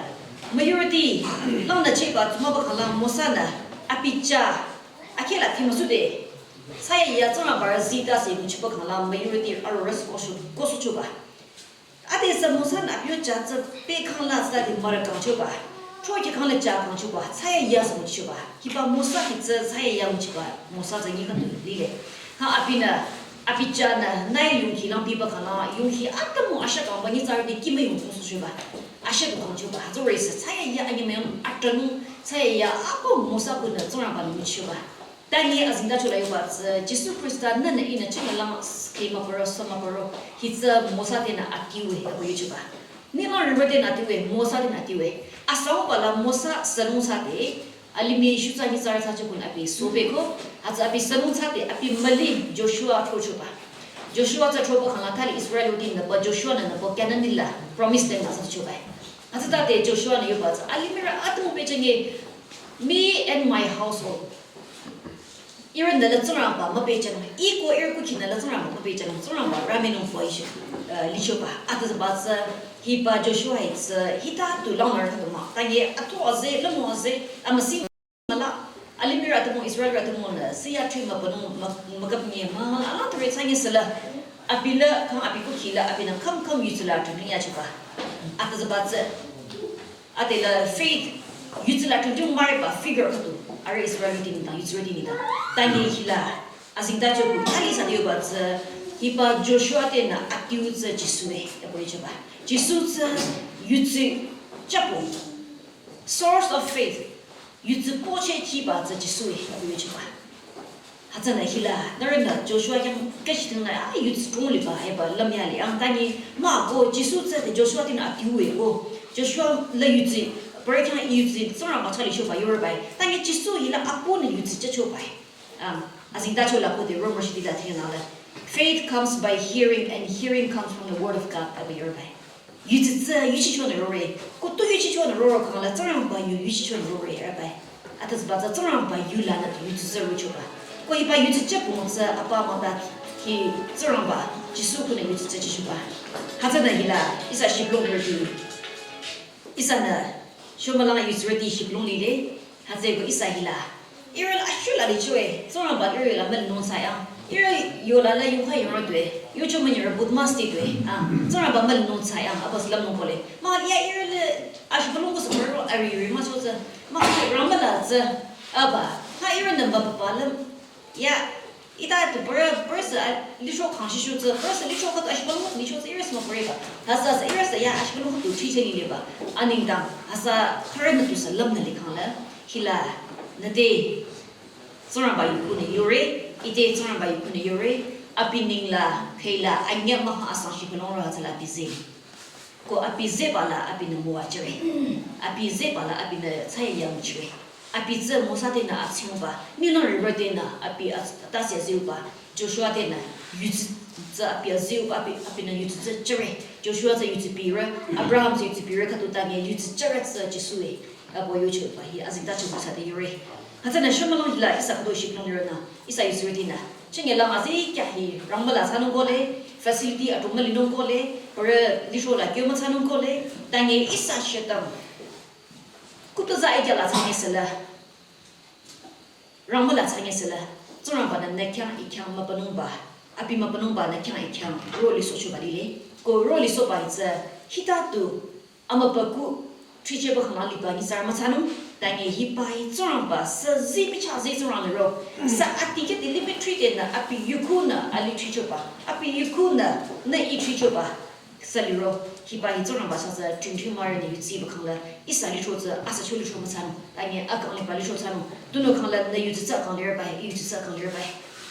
müyurüti, langnüchehba tsü mübü khangla Mosa-nü, abi ja, akheh la thimüsude, thsayahiya Tsingrangba rü zii tase nguchipü khangla müyurüti arorüh sü kohsü, kohsüchoba. Ade sü Mosa-nü abi yo ja tsü pehkhang la sü de mürü kangchoba, throkheh khangla ja kangchoba, thsayahiya sü nguchichoba. Hiba Mosa hi tsü thsayahiya nguchiba, Mosa tsü nyi khüdu lile. Ha abinü, abi ja-nü, Nile yongkhi lang biba khangla, yongkhi atümung ashah kangba nyitsarüti kih müyung kohsüchoba. Ashah du kangchoba, hütsüri sü thsayahiya anyi müyang atranung, thsayahiya apüm Mosa kunü Tsingrangba-nü nguchichoba. Tanye azengtacho la yoba tsü, Jisu Khrista nühnü ihnü chinglang sü kheh müpüro, sü müpüro, hi tsü Mosa tenü adiue, abu yochoba. Ninglang riwürü tenü adiue, Mosa tenü adiue. Asauba la Mosa sünung thsade, alimih shutsa nyitsarü thsacho kunü abi süpehko, hütsü abi sünung thsade, abi müli Joshua throchoba. Joshua tsü thropü khangla thali Israelrüti nüpü Joshua-nü nüpü Canaan la, promised land la thsachoba. Hütsütade Joshua-nü yoba tsü, alimihrü atümung pehjünge, me and my household. Ihrünü la Tsingrangba müpehjünung, ih ko ihrü kukhinü la Tsingrangba müpehjünung, Tsingrangba rüminung pü ishi, eh, lichoba. Ade züba tsü, hiba Joshua hi tsü, hita tu langnürü khüdu mah. Tanye atu azeh, lümu azeh, amüsing la, alimihrü atümung, Israelrü atümungnü, siya thui mübünung, mü-, mükap nye, mü-, ala turi thsanye süla, abi la, kang abi kukhi la, abinü kham kham yutsü la tumi yachoba. Ade züba tsü, Ade la faith, yutsü la tumi müriba figure khüdu, arüh Israelrüti nengdang, yutsürüti nengdang. Tanye hila, azengtacho ko, thali sü de yoba tsü, hiba Joshua tenü adiu tsü Jisu-e, abu yochoba. Jisu tsü yutsü chapung. Source of faith, yutsü pochehchiba tsü Jisu-e, abu yochoba. Hütsünü hila, nührünü Joshua khyang kehchitingnü, a, yutsü tong liba, hiba lümyale, ang tanye, mah ko Jisu tsü te Joshua tenü adiu-e ko, Joshua la yutsü, püre khyang yutsü, Tsingrangba chah lichoba yore bai, tanye Jisu hila apunü yutsü chehchoba-e. Ang, azengtacho la ko de Romer shiti la thingnü la. Faith comes by hearing and hearing comes from the word of God, abu yore bai. Yutsü tsü yuchichonü rore. Ko tu yuchichonü roro khangla Tsingrangba yu yuchichonü rore arüh bai. Ade züba tsü Tsingrangba yu lanü tu yutsü tsü rochoba. Ko hiba yutsü chapung tsü apa mah ta hi Tsingrangba Jisu kunü yutsü tsü chehchoba. Hütsünü hila ihsa shibülung rüti. Ihsanü, shomülang yutsürüti shibülung lile, hütsüeko ihsa hila. Ihrü la ashu la lichoe, Tsingrangba ihrü la mülung thsayang. Ihrü yola la yukha yoro tue, yucho manyoro but masti tue. Ah, Tsingrangba mal no tsai ah, abas lam no kole. Ma ya ihrü le ash bulung ko sumro ari ri ma so tsa. Ma Rambala tsa. Aba, ha ihrü namba papa lam. Ya, ita tu pura pura sa lisho khang shishu tsa, pura sa lisho khat ash bulung lisho tsa ihrü sma pura ba. Hasa sa ihrü sa ya ash bulung tu chi cheni le ba. Aning dang, hasa kharan tu sa lam na likhang la. Hila, nade. Tsingrangba yu khunü yore, ite Tsingrangba yu khunü yore, abi ningla, khüila, anyüh maha asang shi khülong ra tsala abi ze. Ko abi zeba la abinü müwajüre. Abi zeba la abinü tsaya yamüchire. Abi tsü Mosa tenü atsiuba, Nile River tenü abi ats-, atasya ziuba, Joshua tenü yutsi tsü abi aziuba, abi, abinü yutsi tsü jüre. Joshua tsü yutsi bire, Abraham tsü yutsi bire, khüdu tanye yutsi jüre tsü Jisue. Abo yocho ba hi azikta chobu sa de yore. Hütsünü shomülong hila ihsa khüdu shiplong lirü nü, ihsa yusuri dinü. Chinge lang azikyah hi Rambala thsanung kole, facility atum mülinung kole, pura lisho la kyo müthsanung kole, tanye ihsa shetang. Kutu za ikya la thsanye sela. Rambala thsanye sela. Tsingrangba nü nü khyang ikhyang müpanungba. Abi müpanungba nü khyang ikhyang. Ro lisocho ba lile. Ko ro liso ba itsü. Hita tu. Amübükuh, thricheba khanglang liba nyitsarü müthsanung, tanye hiba hi Tsingrangba, sa zi michah zi Tsingrang liro, sa atikeh te limih thri tenü, abi yu khunü, ali thrichoba, abi yu khunü, nü i thrichoba, sa liro, hiba hi Tsingrangba sa sa trin trin mare nü yutsi ba khangla, ihsa litro tsü, asa cho litro müthsanung, tanye akang liba litro thsanung, tunüo khangla nü yutsi tsü akang lirba, i yutsi tsü akang lirba.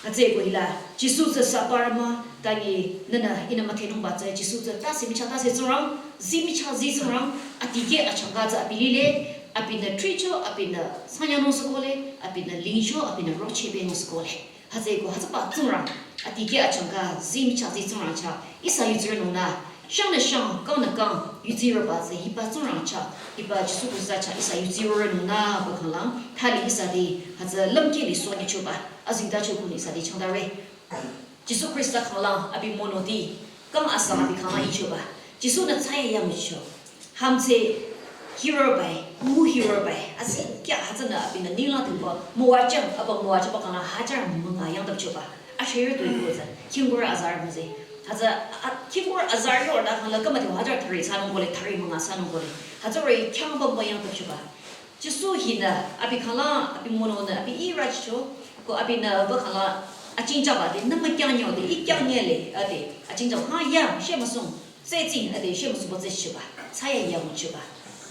Hütsüeko hila, Jisu tsü sa parü mah, tanye nünü ihnü müdhenungba tsü, Jisu tsü tase michah tase Tsingrang, zi michah zi Tsingrang, atikeh achangka tsü abi lile, abinü thricho, abinü sanyanung sükole, abinü lingcho, abinü rochebenung sükole. Hütsüeko hütsüba Tsingrang, atikeh achangka zi michah zi Tsingrang chah, ihsa yutsirünung nü, shangnü shang, kangnü kang, yutsirüba tsü hiba Tsingrang chah, hiba Jisu Khrista chah, ihsa yutsirünung nü, ba khanglang, thali ihsa de, hütsü lümkeh li sonyichoba. Azingta cho khunü ihsa de changdare. Jisu Khrista khanglang abi monoti, kang asang abi khanglang ichoba. Jisu nü tsaya yamücho. Hamtse hiro bai, mu hiro bai. Azikyah hütsünü abinü ninglang tingba, müwajang, aba müwajaba khanglang hajar münga yangtap choba. Ashirü tu iko tsü, khingkur azar müze. Hütsü, a, khingkur azar yorda khanglang kama tingba hajar thari thsanung kole, thari münga thsanung kole. Hütsü roi khyang ba mü yangtap choba. Jisu hinü, abi khanglang, abi mononü, abi i rachcho, ko abinü ba khanglang, achingjaba de, nü mükyang nyo de, i kyang nye le, ade, achingjaba, ha, ya, she müsung, tse tsing, ade, she müsung ba tse choba, tsaya yamüchoba.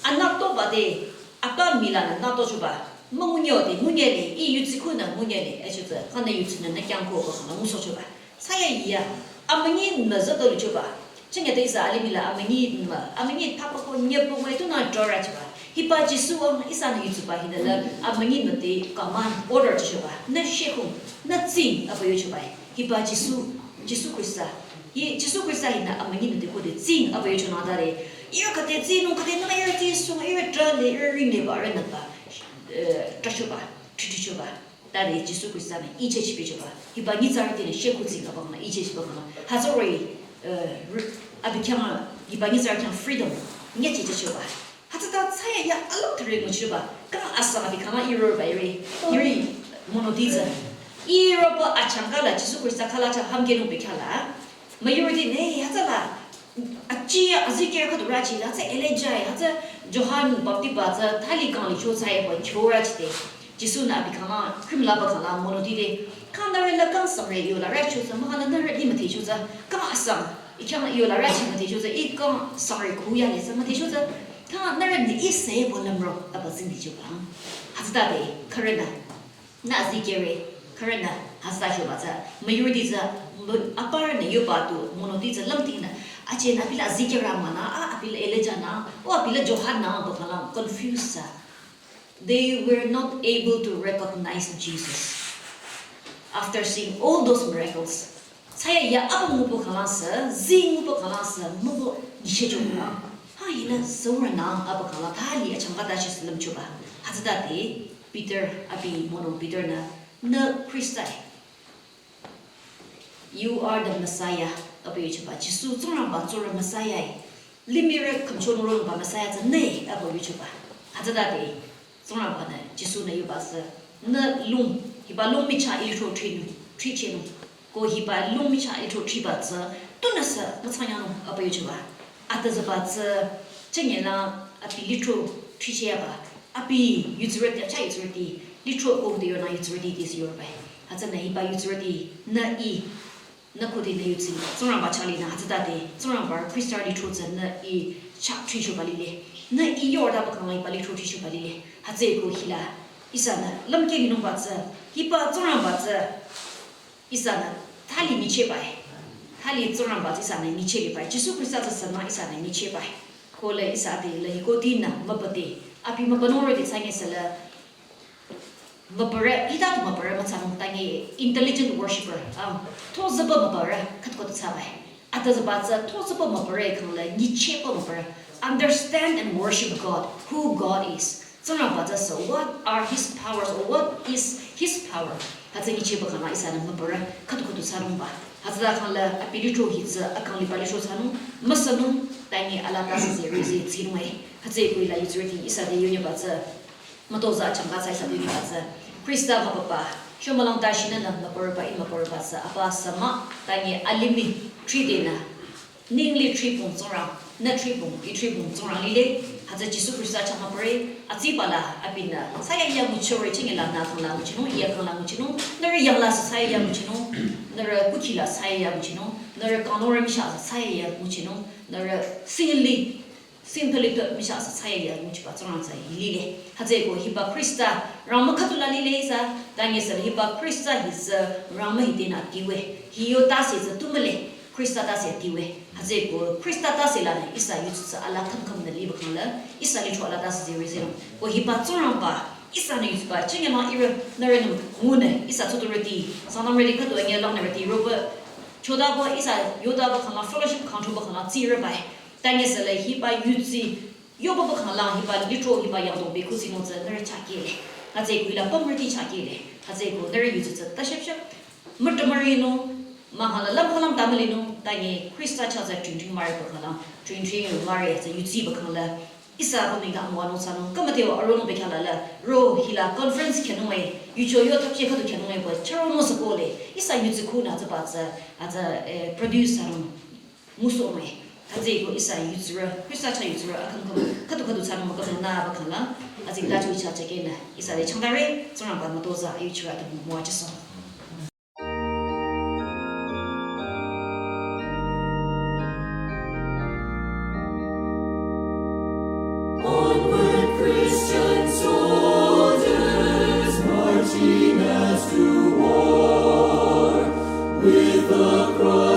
Anatoba de, apa milanü natochoba, müngunyo de, ngunye le, i yutsi khunü, ngunye le, achutsü, khana yutsi nü, nü kyang ko, ba khanglang, ngusochoba. Tsaya iya, amünyi nü züdo lichoba. Chinge te ihsa alimih la amünyi nü, amünyi papa ko nyepo ngai tunü dora choba. Hiba Jisu ang ihsanü yutsuba hinü la amünyi nü te command order choba. Nü shehung, nü tsing aba yochoba. Hiba Jisu, Jisu Khrista. Hi Jisu Khrista hinü amünyi nü te ko de tsing aba yochonü dare. Ira kate tsinung kate nü ira tsi sung ira dra le ira ring le ba ira nü ba. Eh, dra choba, tri tri choba. Tade Jisu Khrista nü iche chipe choba. Hiba nyitsarü tenü shekhu tsing aba khanglang iche chiba khanglang. Hütsü roi, eh, ri-, abi khyang, hiba nyitsarü khyang freedom. Nye chiche choba. Hütsüta tsaya ya alam thare nguchoba. Kang asang abi khanglang iro ba iri. Iri monoti tsü. Iro ba achangka la Jisu Khrista khala cha hamke nung be khala. Majority ne, hütsüla, achi, azikehrü khüdu rachi, hütsü Elijah, hütsü Johan Baptist ba, tsü thali kang licho tsü eba kyo rachi de. Jisu nü abi khanglang, krim la ba khanglang, monoti de. Kang nüre la kang sangre yola racho tsü, mahkhang nüre i müdhecho tsü, kang asang, i khyang yola rachi müdhecho tsü, i kang sangre khuya le tsü müdhecho tsü, kang nüre ni i se bo lamro, aba zingdi choba. Hütsüta de, kharenü. Nü azikehre, kharenü, hütsüta choba tsü, majority tsü, mü-, aparünü yoba tu, monoti tsü lümtingnü, ache nü abi la azikehrü mah nü, a abi la Elijah nü, o abi la Johan nü, ba khanglang confused tsü. They were not able to recognize Jesus. After seeing all those miracles, tsaya ya aba nguba khanglang sü, zi nguba khanglang sü, mübü nyicheh choba. Ha hila Tsingrang nü aba khanglang thali achangka ta shi sü lümchoba. Hütsüta de, Peter, abi mono Peter nü, nü Khrista. You are the Messiah. Abi yochoba, Jisu Tsingrangba tsurü Messiah. Limihrü khümchonung ronungba Messiah tsü nü, abi yochoba. Hütsüta de, Tsingrangba nü, Jisu nü yoba sü, nü lung, hiba lung michah iri cho thrinung, thrichehnung. Ko hiba lung michah lithro thriba tsü, tunüsü mütsangyanung apa yuchiba. Atazüba tsü, chengela abi lithro thrichehba. Abi yutsürüti, acha yutsürüti, lithro ko de yona yutsürüti ti si yorba. Hütsünü hiba yutsürüti, nü i, nü khode nü yutsi, Tsingrangba chah linü, hütsütade, Tsingrangba Khrista lithro tsü nü i chah thrichoba lile. Nü i yorda bakang la hiba lithro thrichoba lile. Hütsüeko hila, ihsanü, lümkeh linungba tsü, hiba Tsingrangba tsü, ihsanü thali nyichehba-i. Thali Tsingrangba tsü ihsanü nyicheh liba-i. Jisu Khrista tsü sünü ihsanü nyichehba-i. Kohle ihsa te la hiko dinü mübüte. Abi mübünungrü te süngesüla mübürü, hita tu mübürü mütsanung tangi intelligent worshipper. Um, tozüba mübürü khütko tu thsabai. Atazüba tsü tozüba mübürü khangla nyichehba mübürü. Understand and worship God, who God is. Tsingrangba tsü sü, what are his powers or what is his power? Hütsü nyichehba khangla ihsanü mübürü khütko tu thsanungba. Hütsüla khangla abi lithro hi tsü akang liba lithro thsanung, müsünung, tangi alaa tase zeh rize tsinung-e. Hütsüeko hila yutsürüti ihsa te yonyeba tsü mütozah achangka tsü ihsa te yonyeba tsü. Khrista mübüba, shomülang ta shinünü mübürüba i mübürüba tsü, apa sü mah, tangi alimih, thridenü. Ningli thribong Tsingrang, nü thribong, i thribong Tsingrang lile, hütsü Jisu Khrista chah mübüre, atsibala, abinü, thsayahiya nguchire chengela nü khangla nguchinung, iya khangla nguchinung, nührü yangla sü thsayahiya nguchinung, nührü kukhila thsayahiya nguchinung, nührü kangnungrü michah sü thsayahiya nguchinung, nührü singli, singpeli pü michah sü thsayahiya nguchiba Tsingrang tsü hi lile. Hütsüeko hiba Khrista rangmü khütula lile ihsa, tangi sü hiba Khrista hi tsü rangmü hi tenü tiwe, hi yo tase tsü tu mühle. Khrista tase tiwe. Hütsüeko Khrista tase lanü ihsa yutsü tsü alaa khümkhümnü liba khangla, ihsa lithro alaa tase zeh rize nung. Ko hiba Tsingrangba, ihsanü yutsüba, chengela ihrü nührünü ngunü, ihsa tsuturüti, Sangtamrüti khüdu anyi langnürüti, roba, chodaba ihsa yodaba khangla, fellowship khangthuba khangla, tsirübai. Tangi süla hiba yutsü, yobaba khangla, hiba lithro, hiba yangdong bekhu sinung tsü, nührü chah kehle. Hütsüeko hila pümrüti chah kehle. Hütsüeko nührü yutsü tsü, tashepshep. Mütamürinung, mahkhangla lümkhülam tamülinung, tangi Khrista chah tsü tringtring müre bakhala, tringtring müre tsü yutsü bakhangla, ihsa pümingda amüwanung thsanung, kümüteo aronung bekhyalala, ro hila conference khyünung-e, yucho yo thapche khüdu khyünung-e ba, charonung sü kohle, ihsa yutsü khunü tsüba tsü, atsü, eh, produce thsanung, ngusohnung-e, hütsüeko ihsa yutsürü, Khrista chah yutsürü, akhümkhüm, khüdu khüdu thsanung mükümnung nü bakhangla, atsing dacho ihsa chah kehle, ihsa te changdare, Tsingrangba mütozah, ayuchirü atümung müwajüsoh. Onward, Christian soldiers, marching as to war, with the cry